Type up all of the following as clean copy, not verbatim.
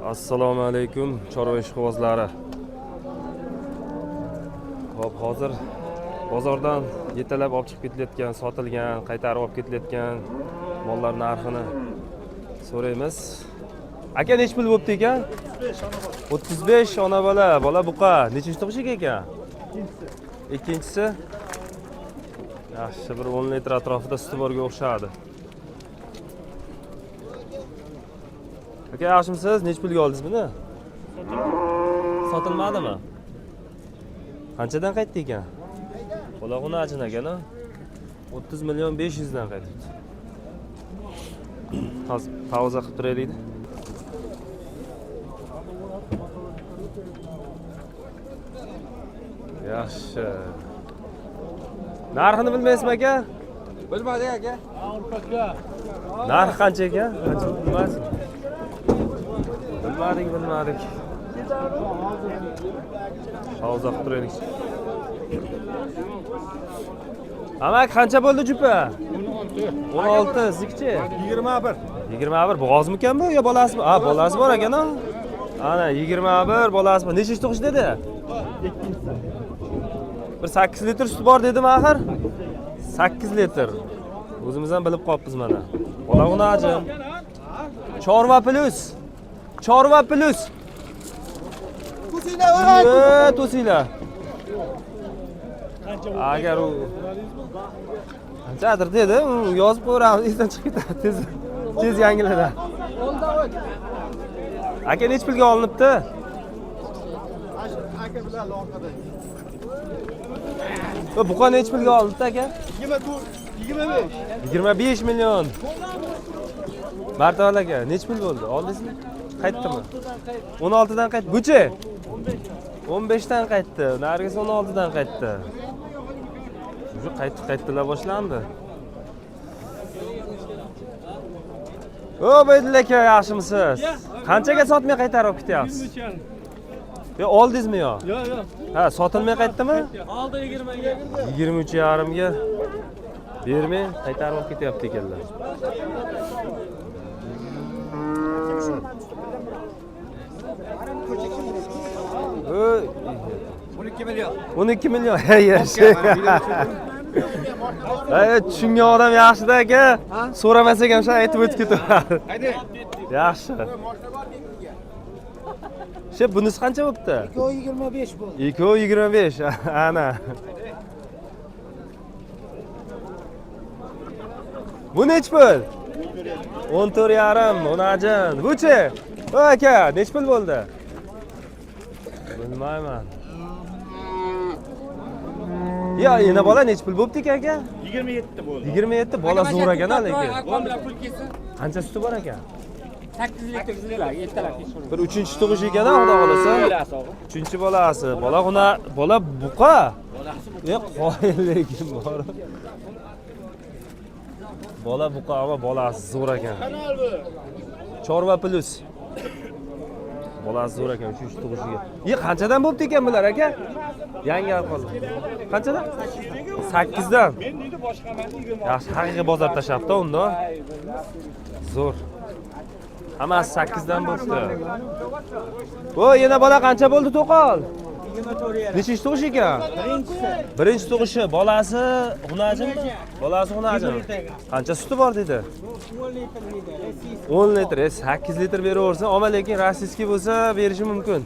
Assalomu alaykum, chorva ishqibozlari. Xo'p, hozir bozordan yetalab olib chiqib ketilayotgan, sotilgan, qaytarib olib ketilayotgan mollar narxini so'raymiz. Aka, nechi pul bo'pti ekan? 35 ona bola, bola buqa. Nechinchi tug'ish ekan? Ikkinchisi. Yaxshi, bir 10 litr atrofida suti borga o'xshadi. Aka, yaxshimisiz? Nechi pulga oldingiz buni? Sotilmadimi? Qanchadan qaytdi ekan? Bola xunajin ekan, a? 30 million 500 dan qaytibdi. Hozir pauza qilib turaylik. Yaxshi. Narxini bilmaysizmi aka? Bilmadik aka. Narxi qancha ekan? Qancha bilmaysiz? Bilmadik, bilmadik. Pauza qilib turaylik. Amak, qancha bo'ldi jupa? 16. 16, siznikichi? 21. 21 bo'g'ozmikan bu yo bolasimi? Ha, bolasi bor ekan, a? Ana 21 bolasi bor. Nechinchi tug'ish dedi? Bir 8 litr sut bor dedimi axir? 8 litr. O'zimiz ham bilib qolibmiz mana. Bola unajim. Chorva plus. Chorva plus. To'singlar, To'singlar. Agar u qanchadir dedi, u yozib qo'yamiz, esdan chiqib ketadi, tez tez yangilanadi. Aka, nechi pulga olinibdi? Aka bilan orqada. Va buqa nechi pulga olinibdi aka? 24, 25. 25 million. Martaval aka, nechi pul bo'ldi? Oldingizmi? Qaytdimi? 16 dan qaytdi. Buchi? 15 dan qaytdi. Nargis 16 dan qaytdi. Уже qaytdi, qaytdilar boshlandi. O, Baydulla aka, yaxshimisiz? Qanchaga sotmay qaytarib olib ketyapsiz? Yo, oldingizmi yo? Yo'q, yo'q. Ha, sotilmay qaytdimi? Oldi 20 ga. 23,5 ga bermay qaytarib olib ketyapti ekanlar. Oy, 12 million. 12 million. Hey, yaxshi. Hey, tushungan odam yaxshida aka. So'ramasak ham shu aytib o'tib ketaveradi. Haydi. Yaxshi. Shu bunisi qancha bo'pti? 25 bo'ldi. 2.25. Ana. Bu nechi pul? 14,5, onajin. Bu-chi? O aka, nechi pul bo'ldi? Bilmayman. Ya, ena bola nechi pul bo'pti ekan aka? 27 bo'ldi. 27 bola zo'r ekan lekin. Arqon bilan pul kelsin. Qancha suti bor ekan? 8 litr sizlar, ertalab kechqurun. Bir uchinchi tug'ish ekan, xudo xolasa. Bolasi og'a. Uchinchi bolasi. Bola xuna, bola buqa. E, qoyil lekin bor. Bola buqa, ammo bolasi zo'r ekan. Chorva plus. Bolasi zo'r ekan, uchinchi tug'ishiga. E, qanchadan bo'pti ekan bular aka? Yangi arqonlar. Qanchadan? 8 dan. Men deydi boshqaman 20. Yaxshi, haqiqiy bozor tashlabdi unda. Zo'r. Hammasi 8 dan bo'pti. O, yana bola qancha bo'ldi to'qol? 24,5. Nechinchi tug'ish ekan? Birinchisi. Birinchi tug'ishi, bolasi xunajinmi? Bolasi xunajin. Qancha suti bor dedi? 10 litr deydi. Rossiyskiy. 10 litr, 8 litr beraversin, ammo lekin rossiyskiy bo'lsa berishi mumkin.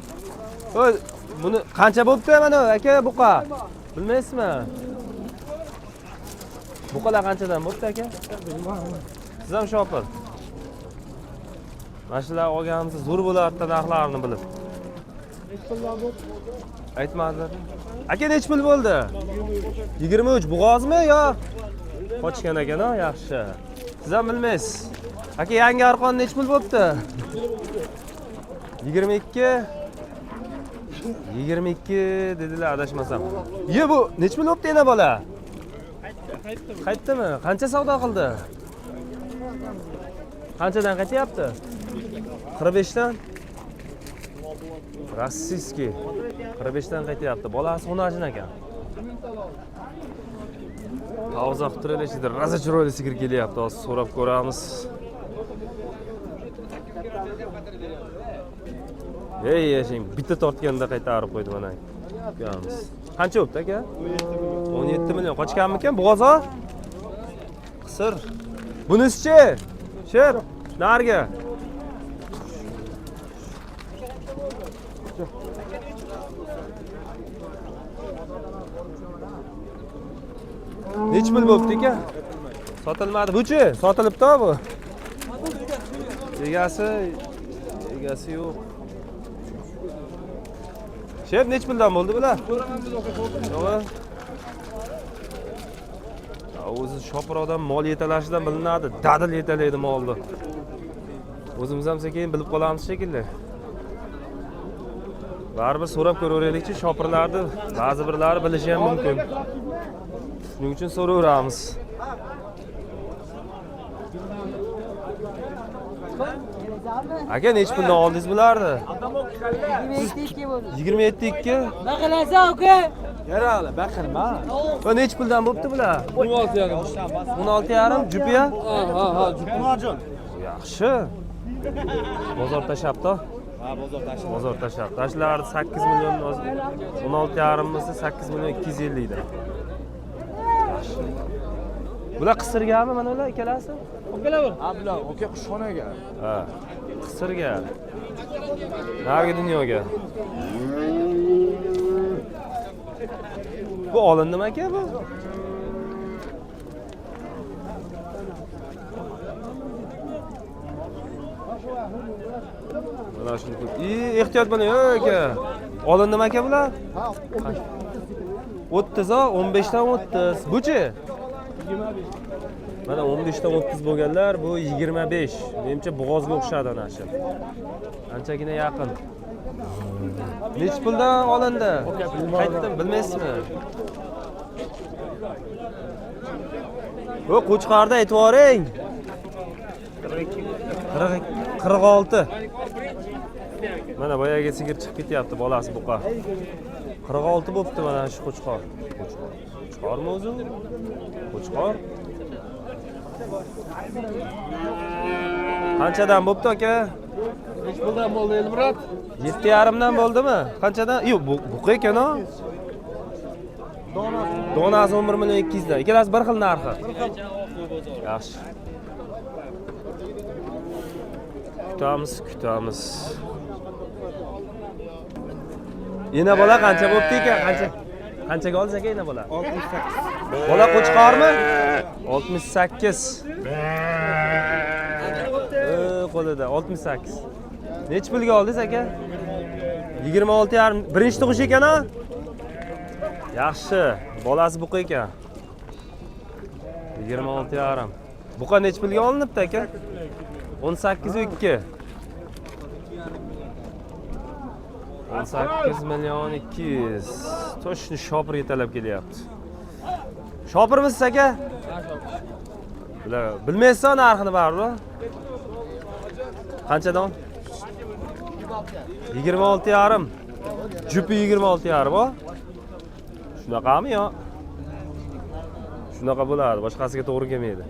O, buni qancha bo'pti mana aka buqa? Bilmaysizmi? Buqalar qanchadan bo'pti aka? Siz ham shopir. Mana shular olganimizda zo'r bo'lardi narxlarini bilib. Aytmadilar. Aka, nechi pul bo'ldi? 23. Bo'g'ozmi yo? Qochgan ekan, a, yaxshi. Siz ham bilmaysiz. Aka, yangi arqon nechi pul bo'pti? 22. 22 dedilar adashmasam. Ye, bu nechi pul bo'pti ena bola? Qaytdimi? Qancha savdo qildi? Qanchadan qaytyapti? 45 dan. Rossiyskiy. 45 dan qaytyapti. Bolasi xunajin ekan. Pauza qilib turaylik, ichida rosa chiroyli sigir kelyapti. Hozir so'rab ko'ramiz. Ey yashang, bitta tortganda qaytarib qo'ydi mana. Ukamiz. Qancha bo'pti aka? 17 million. Qochganmikan bo'g'ozo? Qisir. Bunisichi? Shir, narga. Nechi pul bo'pti aka? Sotilmadi. Buchi? Sotilibdi bu. Egasi yo'q. Shef nechi puldan bo'ldi bular? Yo'q. O'zi shopir odam mol yetalashidan bilinadi. Dadil yetalaydi molni. O'zimiz ham sekin bilib qolamiz shekilli. Baribir so'rab ko'raveraylikchi, shopirlarni ba'zi birlari bilishi ham mumkin. Shuning uchun so'raveramiz. Aka nechi puldan oldingiz bularni? 27.2. Baqilasa uka. Yarali, baqirma. Va nechi puldan bo'pti bular? 16,5. 16,5 jupiya? Ha, jupi. Yaxshi. Bozor tashlabdi. Ha, bozor tashlab. Bozor tashlab. Tashlar 8 million, 16,5 bo'lsa 8 million 250 dan. Yaxshi. Bular qisirgami mana ular ikkalasi? Ha, bular aka qushxonaga. Ha. Qisirga. Narigi dunyoga. Bu olindimi aka bu? Mana shuni ehtiyot bo'ling, ey aka. Olindimi aka bular? Ha, 30, 15 dan 30. Buchi? 25. Mana 15 dan 30 bo'lganlar, bu 25. Menimcha bo'g'ozga o'xshadi ana shu. Anchagina yaqin. Nechi puldan olindi? Qaytdim, bilmaysizmi? Bu Qo'chqorda aytib yuboring. 46. Mana boyagi sigir chiqib ketyapti, bolasi buqa. 46 bo'pti mana shu Qo'chqor. Qo'chqormi o'zi? Qo'chqor. Qanchadan bo'pti aka? Nechi puldan bo'ldi Elmurod? 7,5 dan bo'ldimi? Qanchadan? Yo'q, buqa ekan-a. Donasi 11 million 200 dan. Ikkalasi bir xil narxi. Yaxshi. Kutamiz, kutamiz. Ena bola qancha bo'pti ekan? Qancha? Qanchaga oldingiz aka ena bola? 68. Bola qo'chqormi? 68. Qo'lida 68. Nechi pulga oldingiz aka? 26,5. Birinchi tug'ish ekan-a? Yaxshi. Bolasi buqa ekan. 26,5. Buqa nechi pulga olinibdi aka? 18,2. 18 million 200. Toshni shopir yetalab kelyapti. Shopirmisiz aka? Bilmaysiz narxini baribir. Qanchadan? 26,5. Jupi 26,5 o. Shunaqami yo? Shunaqa bo'ladi, boshqasiga to'g'ri kelmaydi.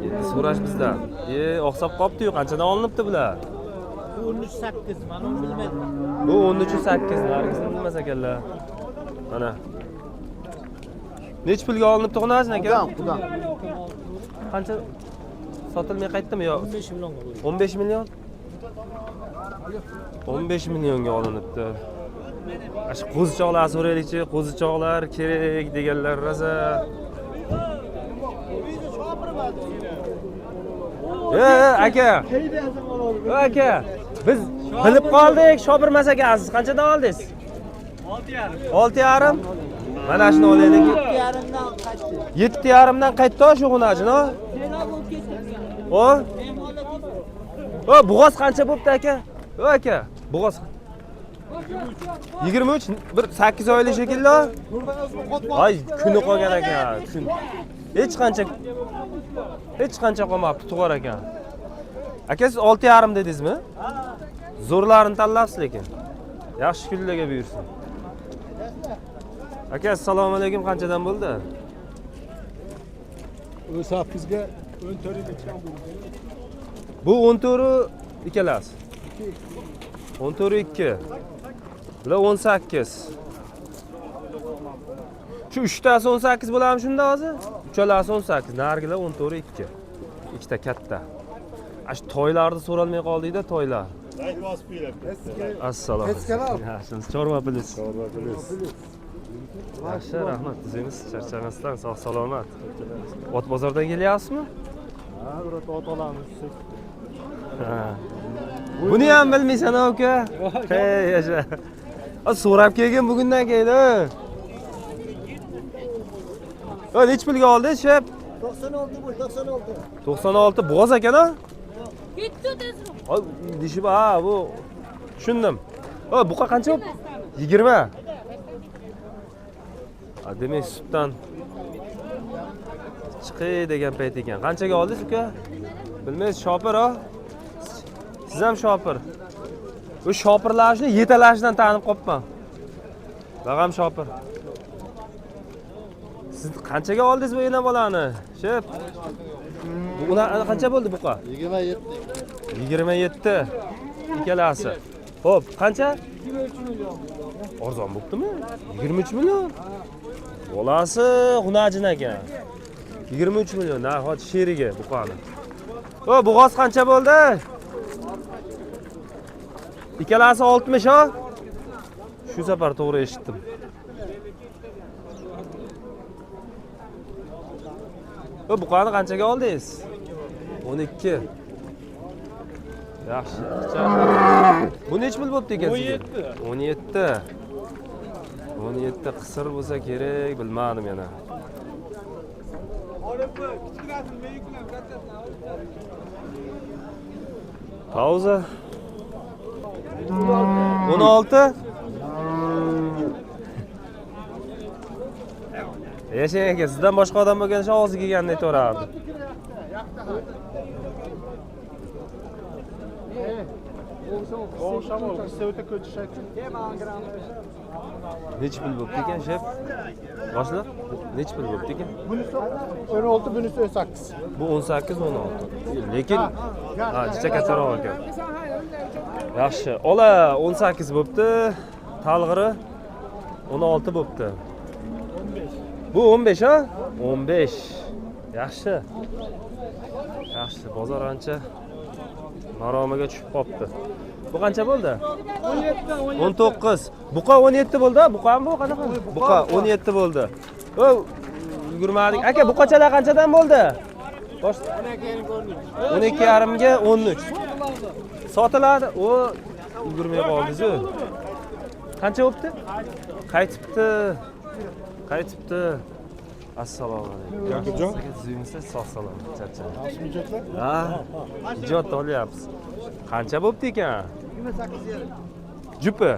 Endi so'rash bizdan. Oqsab qopti-yu, qanchadan olinibdi bular? 13.8, mana uni bilmadim. Bu 13.8, nargisini bilmas ekanlar. Mana. Nechi pulga olinibdi xunajin aka? Qudan. Qancha sotilmay qaytdimi yo? 15 millionga bo'ldi. 15 million? 15 millionga olinibdi. Shu qo'zichoqlar so'raylikchi, qo'zichoqlar kerak deganlar rosa. Aka. Aka, biz bilib qoldik, shopirmas ekansiz. Qanchadan oldingiz? 6,5. 6,5? Mana shuni olaylik. 7,5dan qaytdi. 7,5 dan qaytdi shu xunajin, o? O? O, bo'g'oz qancha bo'pti aka? O aka, bo'g'oz 23, bir 8 oylik shekilli. Ay, kuni qolgan ekan, kun. Hech qancha qolmabdi, tug'ar ekan. Aka, siz 6,5 dedingizmi? Zo'rlarini tanlabsiz lekin. Yaxshi kunlarga buyursin. Aka, assalomu alaykum, qanchadan bo'ldi? 18 ga 14 ga chiqqan bo'ldi. Bu 14 ikkalasi. 14 2. Bular 18. Shu uchtasi 18 bo'ladimi shunda hozir? Uchalasi 18, narigilar 14 2. Ikkita katta. Ana shu toylarni so'ralmay qoldik-da, toylar. Assalomu alaykum. Yaxshimisiz? Chorva plus. Chorva plus. Yaxshi, rahmat. Tuzimiz charchamasdan sog' salomat. Ot bozordan kelyapsizmi? Ha, biror ot olamiz. Ha. Buni ham bilmaysan aka. Hey, yasha. A, so'rab kelgin bugundan keyin. O, nechi pulga oldingiz, shep? 96 bu 96. 96 bo'g'oz ekan a? Ketdi tezroq. Oy, dishi ha, bu tushundim. O, buqa qancha bo'lib? 20. A, demak, sutdan chiqay degan payt ekan. Qanchaga oldingiz uka? Bilmaysiz, shopir a? Siz ham shopir. Bu shopirlarni yetalashidan tanib qolibman. Bag'am shopir. Siz qanchaga oldingiz bu ena bolani? Shep. Bu ular qancha bo'ldi buqa? 27. 27 ikkalasi. Xo'p, qancha? 23 million. Arzon bo'ptimi? 23 million. Bolasi xunajin ekan. 23 million, narx sherigi buqani. O, bo'g'oz qancha bo'ldi? Ikkalasi 60 ha? Shu safar to'g'ri eshitdim. O, buqani qanchaga oldingiz? 12. Yaxshi. Bu nechi pul bo'pti ekan sizga? 17. 17 qisir bo'lsa kerak, bilmadim yana. Pauza. 16. Yashang aka, sizdan boshqa odam bo'lganda shu og'zi kelganini aytaverardi. Nechi pul bo'pti ekan, shef? Boshliq, nechi pul bo'pti ekan? Bunisi 16, bunisi 18. Bu 18, 16. Lekin ha, jicha kattaroq ekan. Yaxshi. Ola 18 bo'pti. Talg'iri 16 bo'pti. Bu 15 ha? 15. Yaxshi. Yaxshi, bozor ancha maromiga tushib qopti. Bu qancha bo'ldi? 19. Buqa 17 bo'ldi, buqami bu qanaqa? Buqa 17 bo'ldi. O, yugurmadik. Aka, buqachalar qanchadan bo'ldi? Bosh 12,5 ga 13. Sotiladi. O, yugurmay qoldingiz-ku. Qancha bo'pti? Qaytibdi. Qaytibdi. Assalomu alaykum. Yakubjon. Tuzukmisiz? Sog' salomat. Charchadim. Yaxshimi ijodlar? Ha, ijod olyapmiz. Qancha bo'pti ekan? 28,5. Jupi.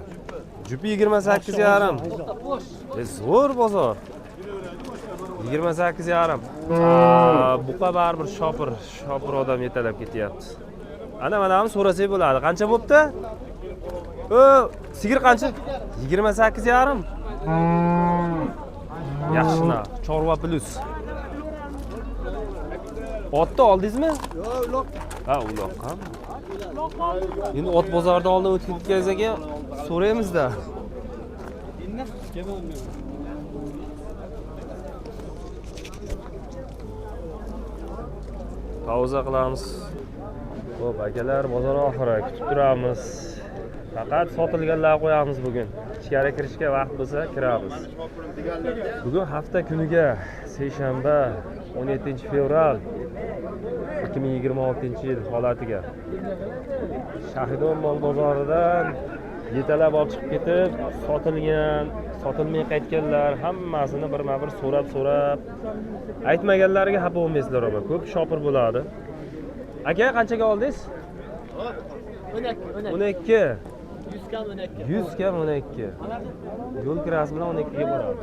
Jupi 28,5. Zo'r bozor. 28,5. Buqa baribir shopir, shopir odam yetalab ketyapti. Ana mana ham so'rasak bo'ladi. Qancha bo'pti? O, sigir qancha? 28,5. Yaxshi narx. Chorva plus. Otni oldingizmi? Yo'q, uloq. Ha, uloqqami? Endi ot bozorida oldin o'tib ketgan ekan, so'raymiz-da. Pauza qilamiz. Xo'p, akalar, bozor oxiri kutib turamiz. Faqat sotilganlar qo'yamiz bugun. Ichkari kirishga vaqt bo'lsa kiramiz. Bugun hafta kuniga seshanba 17 fevral 2026-yil holatiga. Shahidon mol bozoridan yetalab olib chiqib ketib, sotilgan, sotilmay qaytganlar hammasini birma-bir so'rab-so'rab aytmaganlariga xafa bo'lmaysizlar ama ko'p shopir bo'ladi. Aka, qanchaga oldingiz? 12, 12. 12. 100 kam 12. 100 kam 12. Yo'l kirasi bilan 12 ga boradi.